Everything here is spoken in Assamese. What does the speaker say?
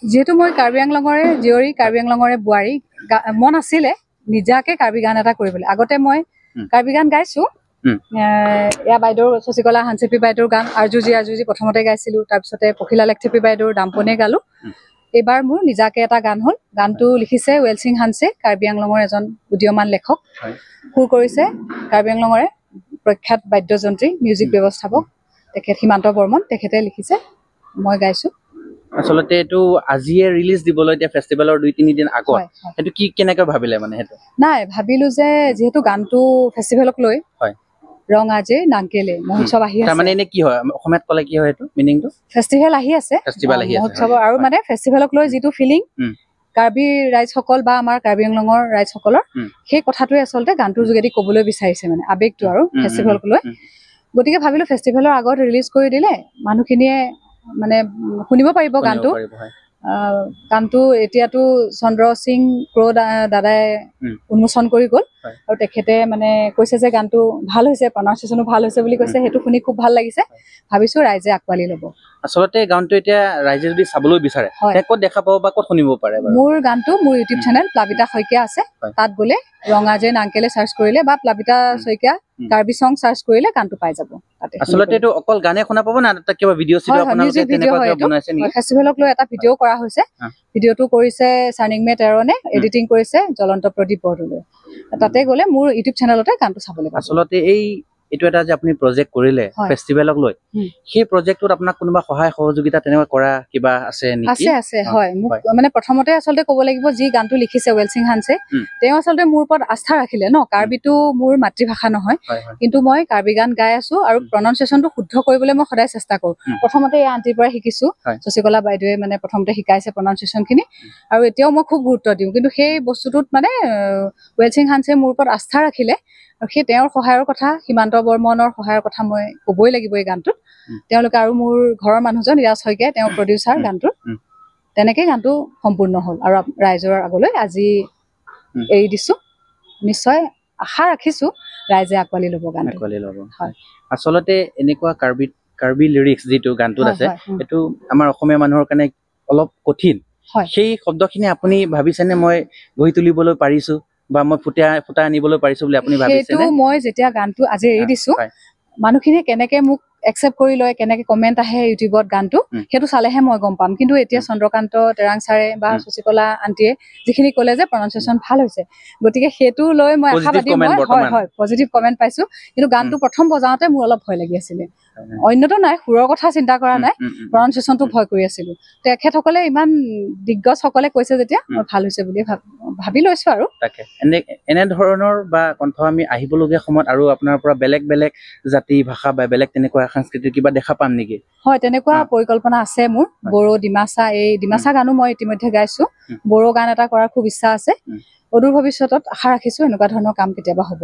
যিহেতু মই কাৰ্বি আংলঙৰে জীয়ৰী, কাৰ্বি আংলঙৰে বোৱাৰী, মন আছিলে নিজাকে কাৰ্বি গান এটা কৰিবলৈ। আগতে মই কাৰ্বি গান গাইছো। এয়া বাইদেউৰ শশীকলা হানচেপি বাইদেউৰ গান আৰ্জুজি আৰ্জুজি প্ৰথমতে গাইছিলো, তাৰপিছতে পখিলা লেখথেপী বাইদেউৰ দামপনে গালো। এইবাৰ মোৰ নিজাকে এটা গান হ'ল। গানটো লিখিছে ৱেলছিং হানছে, কাৰ্বি আংলঙৰ এজন উদীয়মান লেখক। সুৰ কৰিছে কাৰ্বি আংলঙৰে প্ৰখ্যাত বাদ্যযন্ত্ৰী, মিউজিক ব্যৱস্থাপক তেখেত সীমান্ত বৰ্মন, তেখেতে লিখিছে, মই গাইছো। আচলতে এইটো আজিয়ে ৰিলিজ দিবলৈ এতিয়া ফেষ্টিভেলৰ 2-3 দিন আগত, সেইটো কি কেনেকৈ ভাবিলে মানে সেইটো? নাই, ভাবিলো যে যিহেতু গানটো ফেষ্টিভেলক লৈ, ৰং আজি নাংকেলে মহোৎসৱ আহি আছে। তাৰমানে এনে কি হয় অসমীয়াত ক'লে কি হয় এইটো মিনিংটো? ফেষ্টিভেল আহি আছে, ফেষ্টিভেল আহি আছে, মহোৎসৱ। আৰু মানে ফেষ্টিভেলক লৈ যিটো ফিলিং কাৰ্বি ৰাইজসকল বা আমাৰ কাৰ্বি আংলঙৰ ৰাইজসকলৰ, সেই কথাটোৱে আচলতে গানটোৰ যোগেদি ক'বলৈ বিচাৰিছে, মানে আৱেগটো আৰু ফেষ্টিভেলক লৈ। গতিকে ভাবিলো ফেষ্টিভেলৰ আগত ৰিলিজ কৰি দিলে মানুহখিনিয়ে মানে শুনিব পাৰিব গানটো। গানটো এতিয়াতো চন্দ্ৰ সিং ক্ৰ' দাদাই উন্মোচন কৰি গ'ল, আৰু তেখেতে মানে কৈছে যে গানটো ভাল হৈছে, প্ৰনাউন্সিয়েশ্যনো ভাল হৈছে বুলি কৈছে। সেইটো শুনি খুব ভাল লাগিছে। ভাবিছো ৰাইজে আঁকোৱালি ল'ব। আচলতে গানটো এতিয়া ৰাইজে যদি চাবলৈ বিচাৰে, ক'ত দেখা পাব বা ক'ত শুনিব পাৰে? মোৰ গানটো মোৰ ইউটিউব চেনেল প্লাবিতা শইকীয়া আছে, তাত গ'লে ৰঙা যে নাংকেলে চাৰ্চ কৰিলে বা প্লাবিতা শইকীয়া কাৰ্বি চং চাৰ্চ কৰিলে গানটো পাই যাব। আচলতে এইটো অকল গানে শুনা পাব না তাত কিবা ভিডিঅ' চিডিঅ' আপোনালোকে তেনেকুৱা কিবা বনাইছে নেকি? ফেষ্টিভেলক লৈ এটা ভিডিঅ' কৰা হৈছে। ভিডিঅ'টো কৰিছে চানিংমে টেৰণে, এডিটিং কৰিছে জ্বলন্ত প্ৰদীপ বৰদলৈ। তাতে গ'লে মোৰ ইউটিউব চেনেলতে গানটো চাবলৈ পাব। আচলতে এইটো এটা যে আপুনি প্ৰজেক্ট কৰিলে ফেষ্টিভেলক লৈ, সেই প্ৰজেক্টটোত আপোনাক কোনোবা সহায় সহযোগিতা তেনেকুৱা কৰা কিবা আছে নেকি? আছে আছে, হয়। মোক মানে প্ৰথমতে আচলতে ক'ব লাগিব, যি গানটো লিখিছে ৱেলছিং হানছে, তেওঁ আচলতে মোৰ ওপৰত আস্থা ৰাখিলে ন। কাৰ্বিটো মোৰ মাতৃভাষা নহয়, কিন্তু মই কাৰ্বি গান গাই আছো আৰু প্ৰনাউন্সিয়েশ্যনটো শুদ্ধ কৰিবলৈ মই সদায় চেষ্টা কৰোঁ। প্ৰথমতে এই আণ্টিৰ পৰাই শিকিছো, শশীকলা বাইদেৱে মানে প্ৰথমতে শিকাইছে প্ৰনাউন্সিয়েশ্যনখিনি, আৰু এতিয়াও মই খুব গুৰুত্ব দিওঁ। কিন্তু সেই বস্তুটোত মানে ৱেলছিং হানছে মোৰ ওপৰত আস্থা ৰাখিলে, আৰু সেই তেওঁৰ সহায়ৰ কথা, সীমান্ত বৰ্মনৰ সহায়ৰ কথা মই ক'বই লাগিব এই গানটোত। তেওঁলোকে আৰু মোৰ ঘৰৰ মানুহজন ৰিয়াজ শইকীয়া, তেওঁ প্ৰডিউচাৰ গানটোৰ। তেনেকে গানটো সম্পূৰ্ণ হ'ল আৰু ৰাইজৰ আগলৈ আজি এৰি দিছো। নিশ্চয় আশা ৰাখিছো ৰাইজে আঁকোৱালি ল'ব গানটো। আঁকোৱালি ল'ব। হয়। আচলতে এনেকুৱা কাৰ্বি লিৰিক্স যিটো গানটোত আছে, এইটো আমাৰ অসমীয়া মানুহৰ কাৰণে অলপ কঠিন। সেই শব্দখিনি আপুনি ভাবিছেনে মই গঢ়ি তুলিবলৈ পাৰিছো বা মই ফুটাই আনিবলৈ পাৰিছো বুলি আপুনি ভাবিছেনে? সেইটো মই যেতিয়া গানটো আজি এৰি দিছো, মানুহখিনিয়ে কেনেকে মোক একচেপ্ট কৰি লয়, কেনেকে কমেণ্ট আহে ইউটিউবত গানটো, সেইটো চালেহে মই গম পাম। কিন্তু এতিয়া চন্দ্ৰকান্ত তেৰাং ছাৰে বা শশীকলা আণ্টিয়ে যিখিনি ক'লে যে প্ৰনাউন্সিয়েশ্যন ভাল হৈছে, গতিকে সেইটো লৈ মই আশাবাদী। মই হয় হয় পজিটিভ কমেণ্ট পাইছো। কিন্তু গানটো প্ৰথম বজাওঁতে মোৰ অলপ ভয় লাগি আছিলে, অন্যতো নাই, সুৰৰ কথা চিন্তা কৰা নাই, প্ৰনাউন্সিয়েশ্যনটো ভয় কৰি আছিলো। তেখেতসকলে ইমান দিগ্গজসকলে কৈছে যেতিয়া মই ভাল হৈছে বুলি ভাবি লৈছো। আৰু তাকে এনেধৰণৰ বা কণ্ঠ আমি আহিবলগীয়া সময়ত আৰু আপোনাৰ পৰা বেলেগ বেলেগ জাতি ভাষা বা বেলেগ তেনেকুৱা সাংস্কৃতিক কিবা দেখা পাম নেকি? হয়, তেনেকুৱা পৰিকল্পনা আছে মোৰ। বড়ো, ডিমাচা, এই ডিমাচা গানো মই ইতিমধ্যে গাইছো। বড়ো গান এটা কৰাৰ খুব ইচ্ছা আছে। অদূৰ ভৱিষ্যতত আশা ৰাখিছো এনেকুৱা ধৰণৰ কাম কেতিয়াবা হ'ব।